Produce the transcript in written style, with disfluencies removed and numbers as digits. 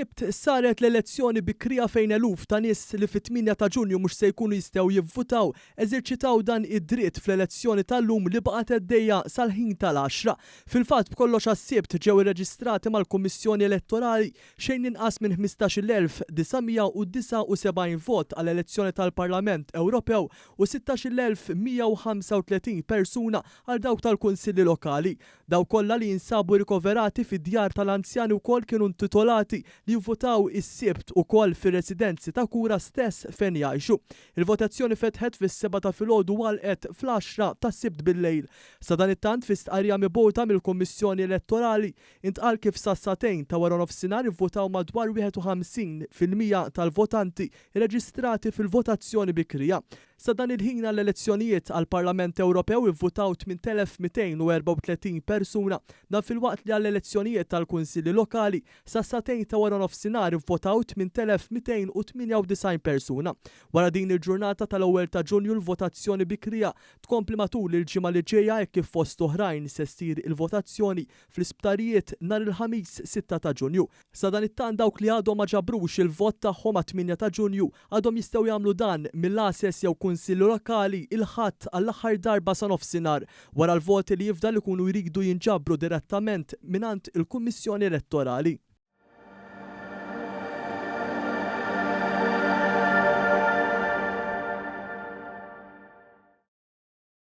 Is-Sibt saret l-elezzjoni bikrija fejn eluf ta' nies li fit-8 ta' Ġunju mhux se jkunu jistgħu jivvutaw eżerċitaw dan id-dritt fl-elezzjoni tal-lum li baqgħet għaddejja sal-ħin tal-għaxra. Fil-fatt b'kollox għas-Sibt ġew irreġistrati mal-Kummissjoni Elettorali xejn inqas minn 15,979 vot għall-elezzjoni tal-Parlament Ewropew u 16,135 persuna għal dawk tal-Kunsilli Lokali. Dawk kollha li jinsabu rikoverati fid-djar tal-anzjani wkoll kienu intitolati li jivvutaw is-Sibt ukoll fir-residenzi ta' kura stess fejn jgħixu. Il-votazzjoni fetħet fis-sebgħa ta' filgħodu u għalqet fl-għaxra tas-Sibt bil-lejl. Sadanittant fi stqarrija mibgħuta mill-Kummissjoni Elettorali intqal kif sas-sagħtejn ta' waranofsinhar ivvutaw madwar 51% tal-votanti rreġistrati fil-votazzjoni bikrija. Sa dan il-ħin għall-elezzjonijiet għall-Parlament Ewropew ivvutaw 8,234 persuna, dan filwaqt li għall-elezzjonijiet tal-Kunsilli Lokali sas-sagħtejn ta' waranofsinhar ivvotaw 8,298 persuna. Wara din il-ġurnata tal-ewwel ta' Ġunju l-votazzjoni bikrija tkompli matul il-ġimgħa li ġejja hekk kif fost oħrajn se ssir il-votazzjoni fl-isptarijiet nhar il-Ħamis 6 ta' Ġunju. Sadanittant dawk li għadhom ma ġabrux il-vot tagħhom għat-8 ta' Ġunju għadhom jistgħu jagħmlu dan mill-għases jew kunsilli lokali il-Ħadd għall-aħħar darba sa nofsinhar, wara l-voti li jifdal ikunu jridu jinġabru direttament mingħand il-Kummissjoni Elettorali.